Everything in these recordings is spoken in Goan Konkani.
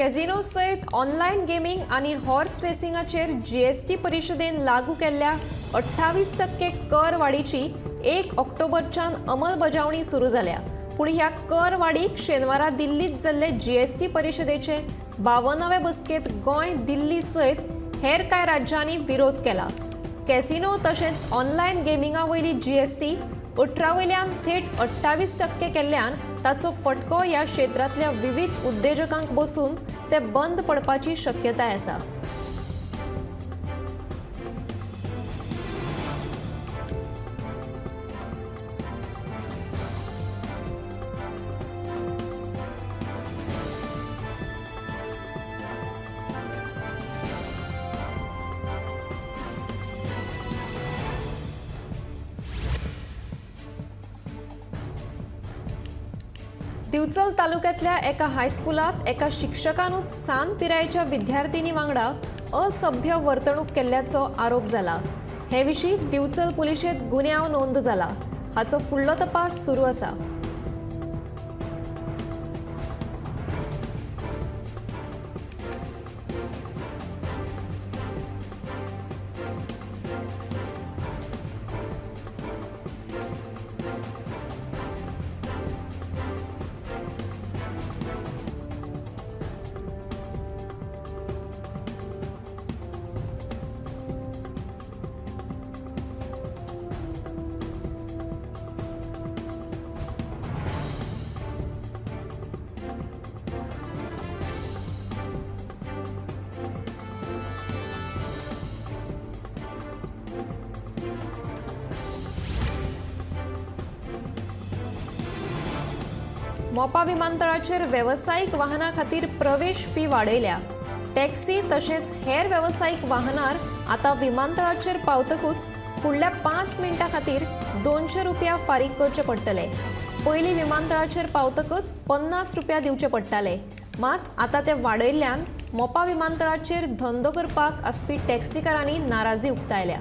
कॅझिनो सयत ऑनलायन गेमींग आनी हॉर्स रेसिंगाचेर जीएसटी परिशदेन लागू केल्ल्या 28% कर वाडीची 1 ऑक्टोबरच्यान अंमलबजावणी सुरू जाल्या. पूण ह्या कर वाडीक शेनवारा दिल्लीत जाल्ले जीएसटी परिशदेचे 52वे बसकेंत गोंय, दिल्ली सयत हेर कांय राज्यांनी विरोध केला. कॅसिनो तशेंच ऑनलायन गेमिंगा वयली जीएसटी 18 वयल्यान थेट 28% केल्ल्यान ताचो फटको ह्या क्षेत्रांतल्या विविध उद्देजकांक बसून ते बंद पडपाची शक्यताय आसा. दिवचल तालुक्यातल्या एका हायस्कुलात एका शिक्षकानूच सान पिरायेच्या विद्यार्थिनी वांगडा असभ्य वर्तणूक केल्ल्याचो आरोप जाला. हे विशीं दिवचल पुलिशेंत गुन्यांव नोंद जाला. हाचो फुडलो तपास सुरू आसा. मोपा विमानतळाचेर वेवसायीक वाहना खातीर प्रवेश फी वाडयल्या. टॅक्सी तशेंच हेर वेवसायीक वाहनार आतां विमानतळाचेर पावतकूच फुडल्या 5 मिनटां खातीर 200 रुपया फारीक करचे पडटले. पयलीं विमानतळाचेर पावतकच 50 रुपया दिवचे पडटाले. मात आतां ते वाडयल्ल्यान मोपा विमानतळाचेर धंदो करपाक आसपी टॅक्सीकारांनी नाराजी उक्तायल्या.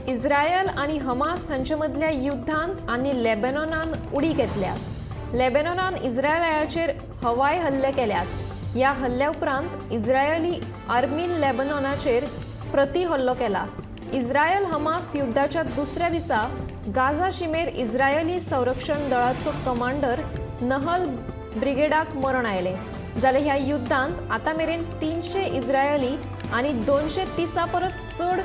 इस्रायल आनी हमास हांचे मदल्या युद्धांत आनी लेबेनॉनान उडी घेतल्या. लेबेनॉनान इस्रायलाचेर हवाई हल्ले केल्यात. ह्या हल्ल्या उपरांत इस्रायली आर्मीन लेबेनॉनाचेर प्रती हल्लो केला. इस्रायल हमास युद्धाच्या दुसऱ्या दिसा गाझा शिमेर इस्रायली संरक्षण दळाचो कमांडर नहल ब्रिगेडाक मरण आयलें. जाल्यार ह्या युद्धांत आतां मेरेन 300 इस्रायली आनी 230 परस चड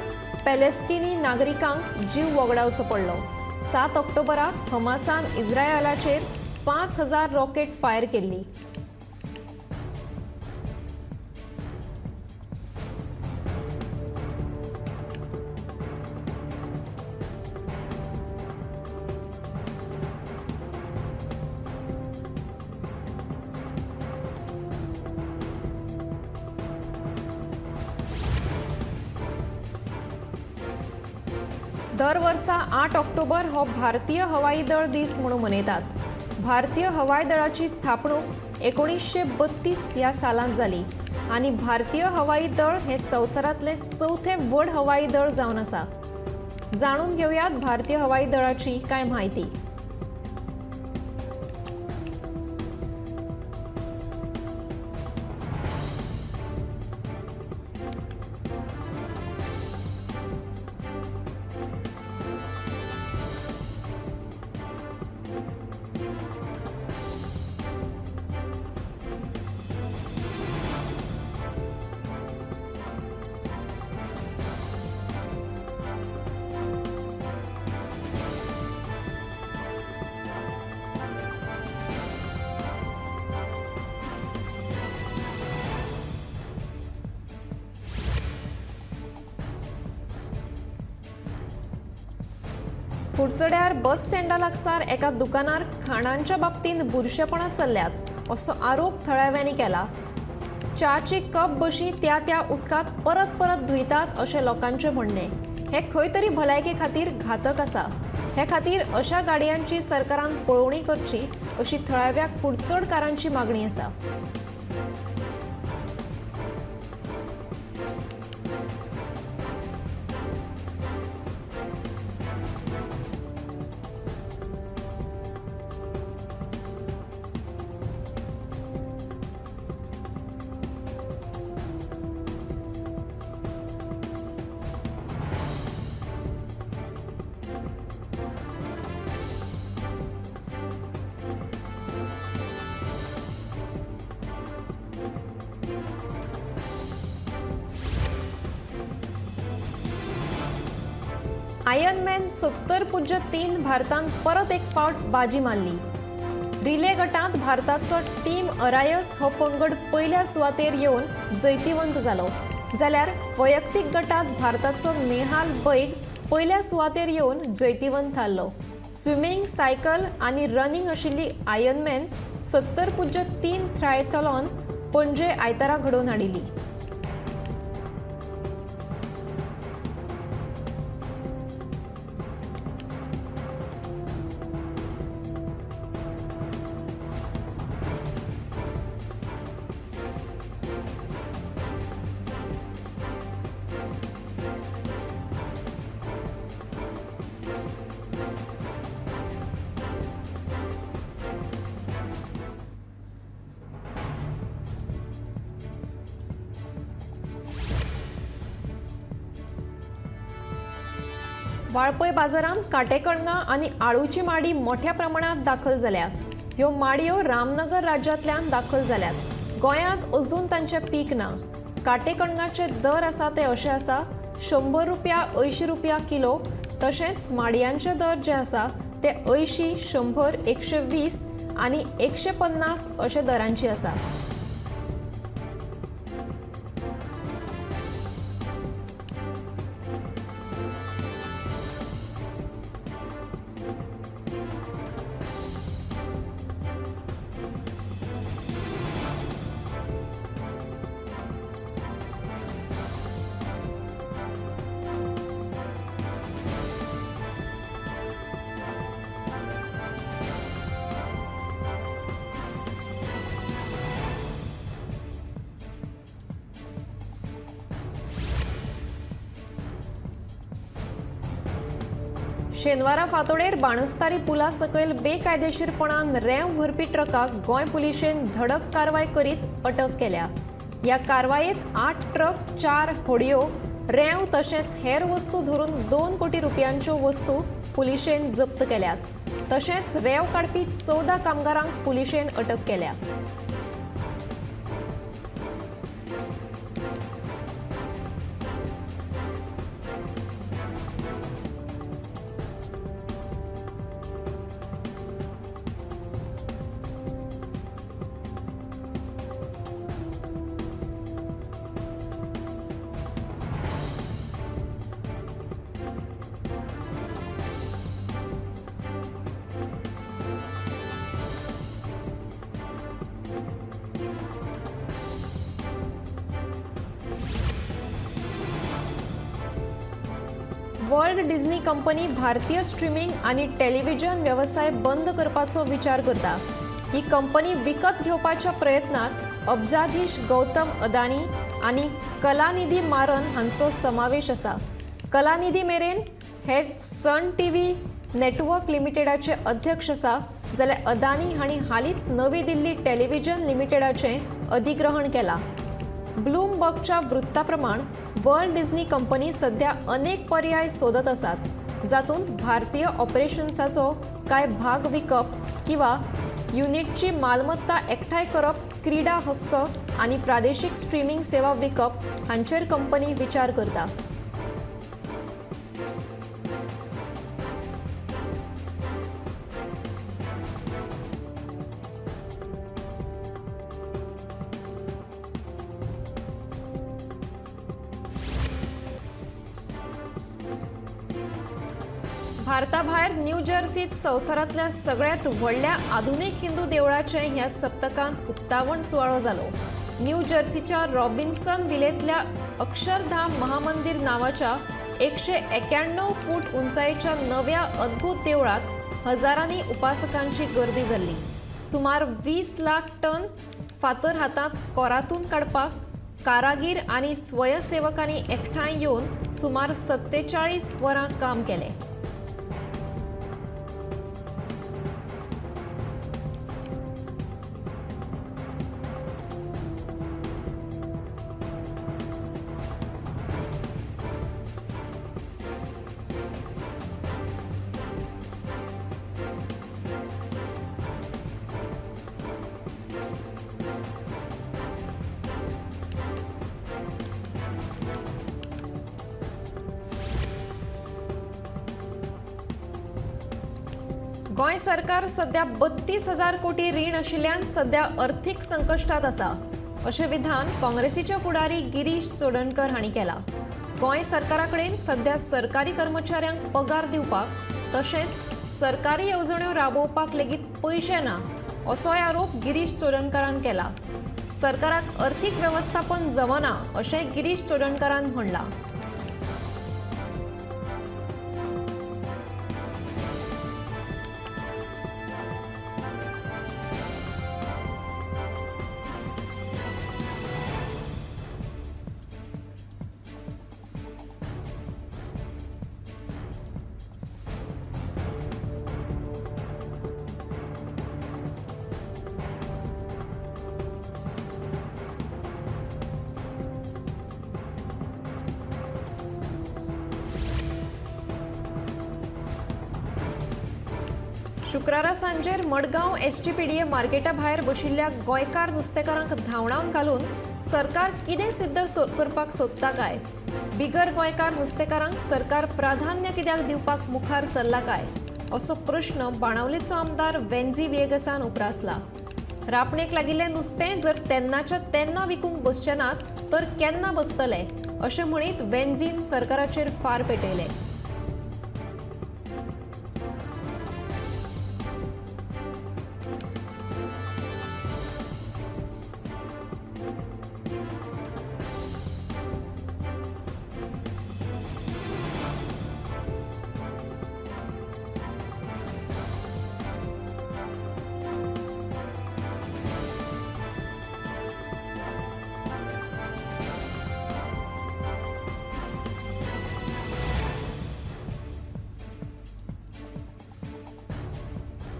पॅलेस्टिनी नागरिकांक जीव वगडावचो पडलो. 7 ऑक्टोबराक हमासान इस्रायलाचेर 5000 रॉकेट फायर केल्ली. दर वर्सा 8 ऑक्टोबर हो भारतीय हवाई दळ दीस म्हणून मनयतात. भारतीय हवाई दळाची थापणूक 1932 ह्या सालांत जाली आनी भारतीय हवाई दळ हे संवसारांतलें चवथें व्हड हवाई दळ जावन आसा. जाणून घेवयात भारतीय हवाई दळाची कांय म्हायती. कुडचड्यार बस स्टँडा लागसार एका दुकानार खाणांच्या बाबतींत बुरशेपणां चल्ल्यात असो आरोप थळाव्यांनी केला. च्याची कप बशी त्या त्या उदकांत परत परत धुयतात अशें लोकांचें म्हणणें. हें खंय तरी भलायके खातीर घातक आसा. हे खातीर अशा गाडयांची सरकारान पळोवणी करची अशी थळाव्या कुडचडकारांची मागणी आसा. आयर्नमॅन 70.3 भारतान परत एक फावट बाजी मारली. रिले गटांत भारताचो टीम अरायस हो पंगड पयल्या सुवातेर येवन जैतिवंत जालो, जाल्यार वैयक्तीक गटांत भारताचो नेहाल बैग पयल्या सुवातेर येवन जैतिवंत थारलो. स्विमींग, सायकल आनी रनिंग आशिल्ली आयर्नमॅन 70.3 ट्रायथलॉन पणजे आयतारा घडोवन हाडिल्ली. वाळपय बाजारांत काटेकणगां आनी आळूची माडी मोठ्या प्रमाणात दाखल जाल्या. ह्यो माडयो रामनगर राज्यांतल्यान दाखल जाल्यात. गोंयांत अजून तांचें पीक ना. काटेकणगाचे दर आसा ते अशे आसा 100 रुपया, 80 रुपया किलो. तशेंच माडयांचे दर जे आसा ते 80, 100, 120 आनी 150 अशे दरांची आसा. शेनवारा फांतोडेर बाणस्तारी पुला सकयल बेकायदेशीरपणान रेंव व्हरपी ट्रकाक गोंय पुलिशेन धडक कारवाय करीत अटक केल्या. ह्या कारवायेत 8 ट्रक, 4 होडयो, रेंव तशेंच हेर वस्तू धरून 2 कोटी रुपयांच्यो वस्तू पुलिशेन जप्त केल्यात. तशेंच रेंव काडपी 14 कामगारांक पुलिशेन अटक केल्या. वर्ल्ड डिझनी कंपनी भारतीय स्ट्रीमिंग आनी टेलिव्हिजन वेवसाय बंद करपाचो विचार करता. ही कंपनी विकत घेवपाच्या प्रयत्नांत अब्जाधीश गौतम अदानी आनी कलानिधी मारन हांचो समावेश आसा. कलानिधी मेरेन हे सन टीव्ही नेटवर्क लिमिटेडाचे अध्यक्ष आसा, जाल्यार अदानी हांणी हालींच नवी दिल्ली टेलिव्हिजन लिमिटेडाचें अधिग्रहण केलां. ब्लूमबर्गच्या वृत्ता प्रमाण वर्ल्ड डिझनी कंपनी सध्या अनेक पर्याय सोदत आसात, जातूंत भारतीय ऑपरेशन्साचो कांय भाग विकप किंवा युनिटची मालमत्ता एकठांय करप, क्रीडा हक्क आनी प्रादेशीक स्ट्रीमिंग सेवा विकप हांचेर कंपनी विचार करता. भारताभायर न्यू जर्सीत संवसारांतल्या सगळ्यांत व्हडल्या आधुनीक हिंदू देवळाचें ह्या सप्तकांत उक्तावण सुवाळो जालो. न्यू जर्सीच्या रॉबिन्सन विलेंतल्या अक्षरधाम महामंदिर नांवाच्या 191 फूट उंचायेच्या नव्या अद्भुत देवळात हजारांनी उपासकांची गर्दी जाल्ली. सुमार 20 लाख टन फातर हातांत कोरातून काडपाक कारागीर आनी स्वयंसेवकांनी एकठांय येवन सुमार 47 वरां काम केलें. गोंय सरकार सध्या 32,000 कोटी रीण आशिल्ल्यान सध्या अर्थीक संकश्टांत आसा अशें विधान काँग्रेसीचे फुडारी गिरीश चोडणकर हांणी केलां. गोंय सरकारा कडेन सध्या सरकारी कर्मचाऱ्यांक पगार दिवपाक तशेंच सरकारी येवजण्यो राबोवपाक लेगीत पयशे ना असोय आरोप गिरीश चोडणकरान केला. सरकाराक अर्थीक वेवस्थापन जमना अशें गिरीश चोडणकरान म्हणलां. शुक्रारा सांजेर मडगांव एसजीपीडीए मार्केटा भायर बशिल्ल्या गोंयकार नुस्तेकारांक धांवडावन घालून सरकार कितें सिद्ध करपाक सोदता काय? बिगर गोंयकार नुस्तेकारांक सरकार प्राधान्य कित्याक दिवपाक मुखार सरला काय असो प्रश्न बाणावलेचो आमदार वेन्झी व्हिएगसान उप्रासला. रापणेक लागिल्लें नुस्तें जर तेन्नाच्या तेन्ना विकूंक बसचे नात तर केन्ना बसतले अशें म्हणीत वेन्झीन सरकाराचेर फार पेटयले.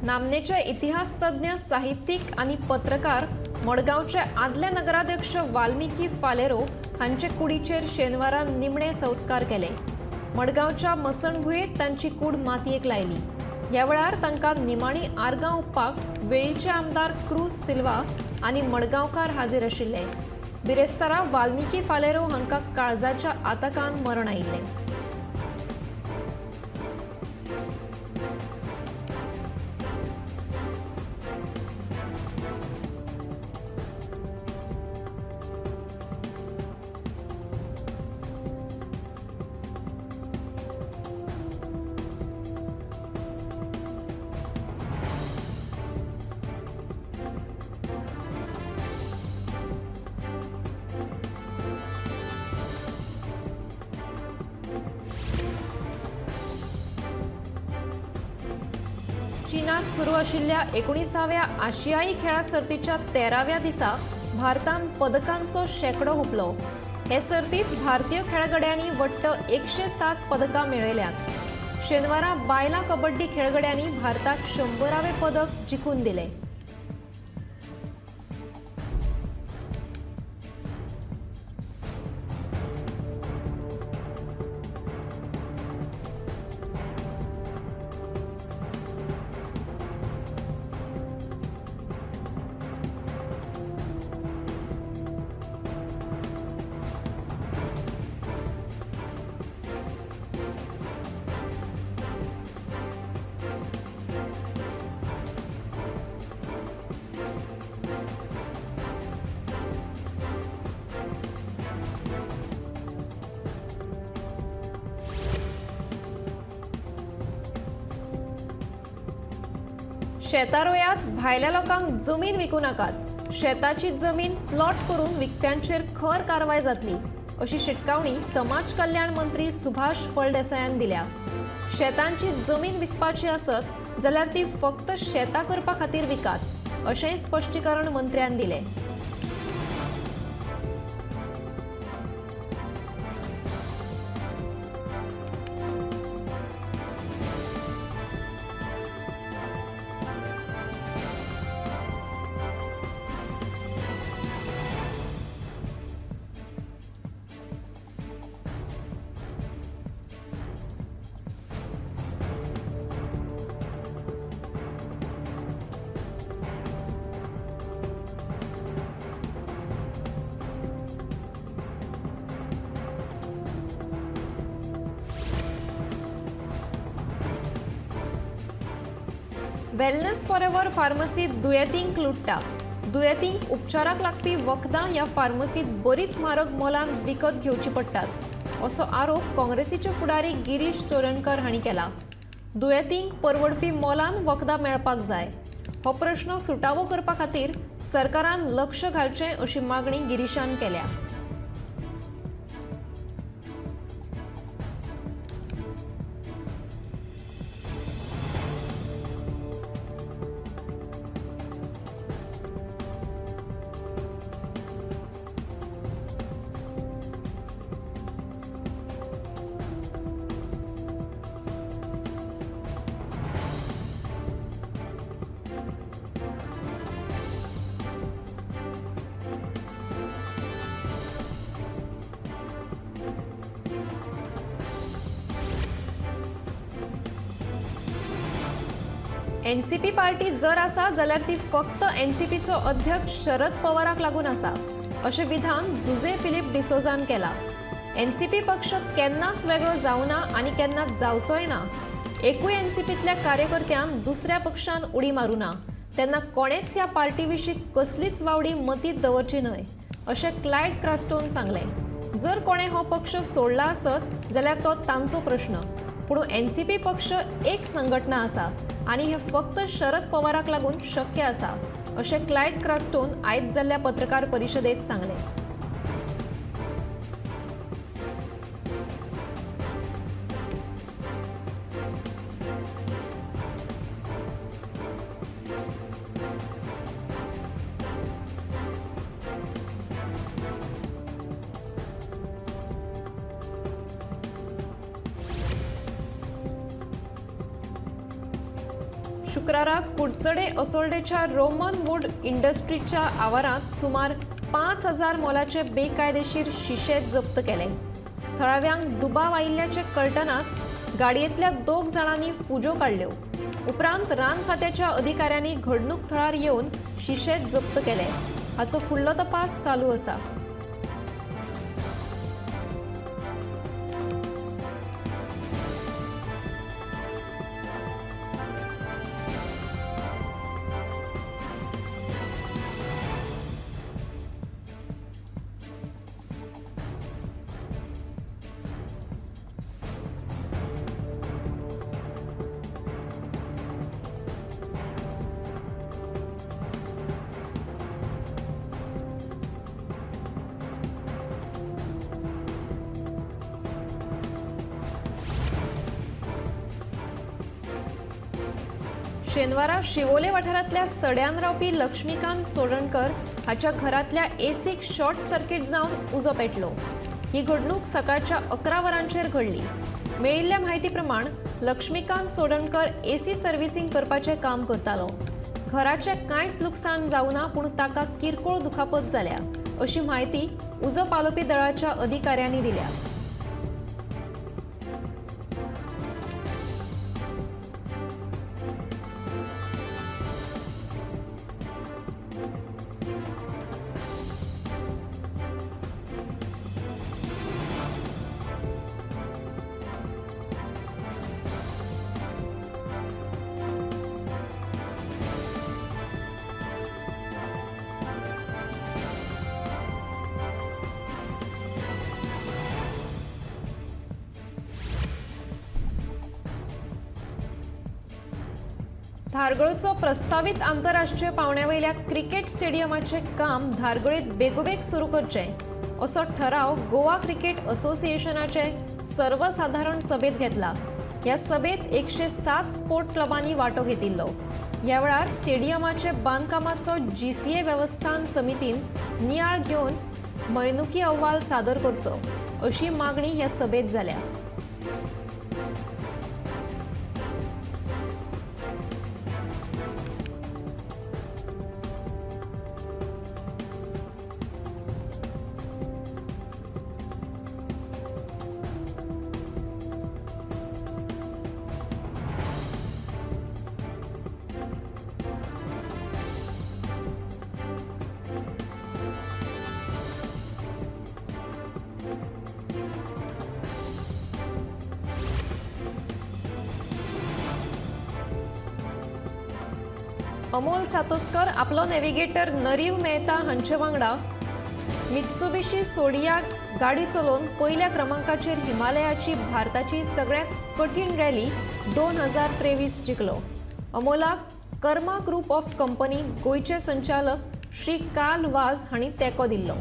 नामनेचे इतिहासतज्ञ, साहित्यीक आनी पत्रकार मडगांवचे आदले नगराध्यक्ष वाल्मिकी फालेरो हांचे कुडीचेर शेनवारा निमणे संस्कार केले. मडगांवच्या मसणभुंयेंत तांची कूड मातयेक लायली. ह्या वेळार तांकां निमाणी आर्गां ओंपपाक वेळीचे आमदार क्रूज सिल्वा आनी मडगांवकार हाजीर आशिल्ले. बिरेस्तारा वाल्मिकी फालेरो हांकां काळजाच्या आताकान मरण आयिल्लें. चीनात सुरू आशिल्ल्या 19व्या आशियाई खेळां सर्तीच्या 13व्या दिसा भारतान पदकांचो शेंकडो हुपलो. हे सर्तीत भारतीय खेळगड्यांनी वट्ट 107 पदकां मेळयल्यांत. शेनवारा बायलां कबड्डी खेळगड्यांनी भारताक 100वें पदक जिखून दिलें. शेतां रोयात, भायल्या लोकांक जमीन विकूं नाकात, शेताची जमीन प्लॉट करून विकप्यांचेर खर कारवाय जातली अशी शिटकावणी समाज कल्याण मंत्री सुभाष फळदेसायान दिल्या. शेतांची जमीन विकपाची आसत जाल्यार ती फक्त शेतां करपा खातीर विकात अशेंय स्पश्टीकरण मंत्र्यान दिलें. वेलनेस फॉरएव्हर फार्मसीत दुयेंतींक लुट्टा. दुयेंतींक उपचाराक लागपी वखदां ह्या फार्मसीत बरीच म्हारग मोलान विकत घेवची पडटात असो आरोप काँग्रेसीचे फुडारी गिरीश चोडणकर हांणी केला. दुयेंतींक परवडपी मोलान वखदां मेळपाक जाय. हो प्रश्न सुटावो करपा खातीर सरकारान लक्ष घालचें अशी मागणी गिरीशान केल्या. एनसीपी पार्टी जर आसा जाल्यार ती फक्त एनसीपीचो अध्यक्ष शरद पवाराक लागून आसा अशें विधान जुझे फिलीप डिसोजान केला. एनसीपी पक्ष केन्नाच वेगळो जावना आनी केन्नाच जावचोय ना. एकूय एनसीपींतल्या कार्यकर्त्यान दुसऱ्या पक्षान उडी मारूं ना तेन्ना कोणेच ह्या पार्टी विशीं कसलीच वावडी मतींत दवरची न्हय अशें क्लायड क्रास्टोन सांगलें. जर कोणें हो पक्ष सोडला आसत जाल्यार तो तांचो प्रश्न, पूण एनसीपी पक्ष एक संघटना आसा आनी हे फक्त शरद पवाराक लागून शक्य आसा अशें क्लायड क्रास्टोन आयज जाल्ल्या पत्रकार परिशदेत सांगलें. शुक्राराक कुडचडे असोल्डेच्या रोमन वूड इंडस्ट्रीच्या आवारांत सुमार 5,000 मोलाचे बेकायदेशीर शिशे जप्त केले. थळाव्यांक दुबाव आयिल्ल्याचें कळटनाच गाडयेंतल्या 2 जाणांनी फुज्यो काडल्यो. उपरांत रान खात्याच्या अधिकाऱ्यांनी घडणूक थळार येवन शिशे जप्त केले. हाचो फुडलो तपास चालू आसा. शेनवारा शिवोले वाठारांतल्या सड्यान रावपी लक्ष्मीकांत चोडणकर हाच्या घरांतल्या एसीक शॉर्ट सर्किट जावन उजो पेटलो. ही घडणूक सकाळच्या 11 वरांचेर घडली. मेळिल्ल्या म्हायती प्रमाण लक्ष्मीकांत चोडणकर एसी सर्व्हिसिंग करपाचें काम करतालो. घराचें कांयच लुकसाण जावना, पूण ताका किरकोळ दुखापत जाल्या अशी म्हायती उजो पालोवपी दळाच्या अधिकाऱ्यांनी दिल्या. धारगळचो प्रस्तावीत आंतरराष्ट्रीय पावंड्या वयल्या क्रिकेट स्टेडियमाचें काम धारगळीत बेगोबेग सुरू करचें असो ठराव गोवा क्रिकेट असोसिएशनाचे सर्वसाधारण सभेत घेतला. ह्या सभेत 107 स्पोर्ट क्लबांनी वांटो घेतिल्लो. ह्या वेळार स्टेडियमाचे बांदकामाचो जीसीए वेवस्थान समितीन नियाळ घेवन म्हयनुकी अहवाल सादर करचो अशी मागणी ह्या सभेत जाल्या. अमोल सातोस्कर आपलो नेव्हिगेटर नरीव मेहता हांचे वांगडा मित्सुबिशी सोडिया गाडी चलोवन पयल्या क्रमांकाचेर हिमालयाची भारताची सगळ्यांत कठीण रॅली 2023 जिखलो. अमोलाक कर्मा ग्रुप ऑफ कंपनी गोंयचे संचालक श्री कार्ल वाझ हांणी तेंको दिल्लो.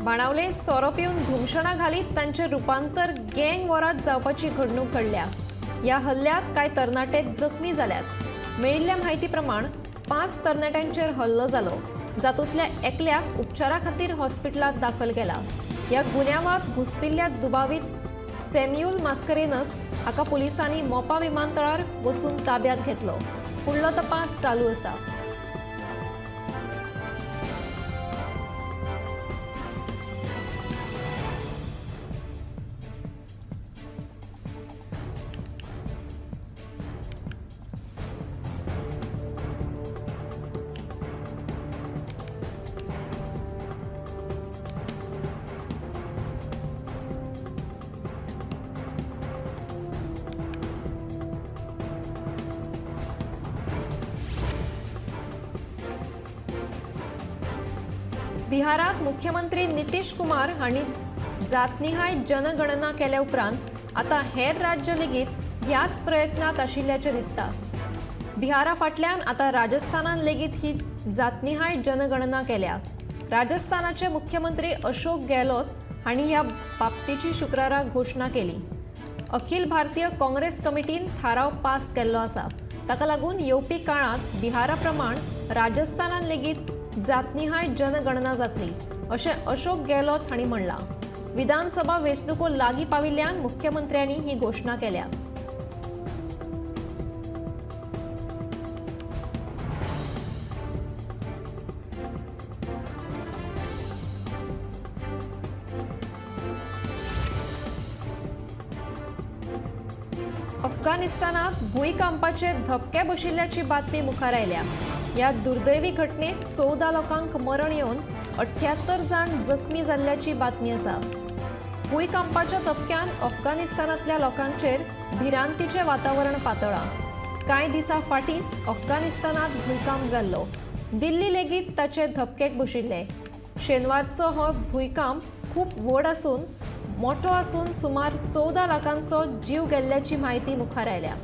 बाणावले सोरो पिवन धुमशणां घालीत तांचें रुपांतर गँग वॉरांत जावपाची घडणूक घडल्या. ह्या हल्ल्यांत कांय तरणाटे जखमी जाल्यात. मेळिल्ल्या म्हायती प्रमाण 5 तरणाट्यांचेर हल्लो जालो, जातूंतल्या एकल्याक उपचारा खातीर हॉस्पिटलांत दाखल केला. ह्या गुन्यांवांत घुसपिल्ल्या दुबावीत सॅम्युअल मास्करेनस हाका पुलिसांनी मोपा विमानतळार वचून ताब्यांत घेतलो. फुडलो तपास चालू आसा. बिहारात मुख्यमंत्री नितीश कुमार हांणी जातनिहाय जनगणना केल्या उपरांत आतां हेर राज्य लेगीत ह्याच प्रयत्नांत आशिल्ल्याचें दिसता. बिहारा फाटल्यान आतां राजस्थानान लेगीत ही जातनिहाय जनगणना केल्या. राजस्थानाचे मुख्यमंत्री अशोक गेहलोत हांणी ह्या बाबतीची शुक्रारा घोशणा केली. अखिल भारतीय काँग्रेस कमिटीन थाराव पास केल्लो आसा. ताका लागून येवपी काळांत बिहारा प्रमाण राजस्थानान लेगीत जातनिहाय जनगणना जातली अशें अशोक गेहलोत हांणी म्हणलां. विधानसभा वेंचणुको लागीं पाविल्ल्यान मुख्यमंत्र्यांनी ही घोशणा केल्या. अफगाणिस्तानात भूंयकांपाचे धपके बशिल्ल्याची बातमी मुखार आयल्या. ह्या दुर्दैवी घटनेत 14 लोकांक मरण येवन 78 जाण जखमी जाल्ल्याची बातमी आसा. भूंयकांपाच्या धपक्यान अफगाणिस्तानांतल्या लोकांचेर भिरांतीचें वातावरण पातळ्ळां. कांय दिसां फाटींच अफगाणिस्तानात भूंयकांप जाल्लो. दिल्ली लेगीत ताचे धपकेक बशिल्ले. शेनवारचो हो भूंयकांप खूब व्हड आसून मोठो आसून सुमार 14 लाखांचो जीव गेल्ल्याची म्हायती मुखार आयल्या.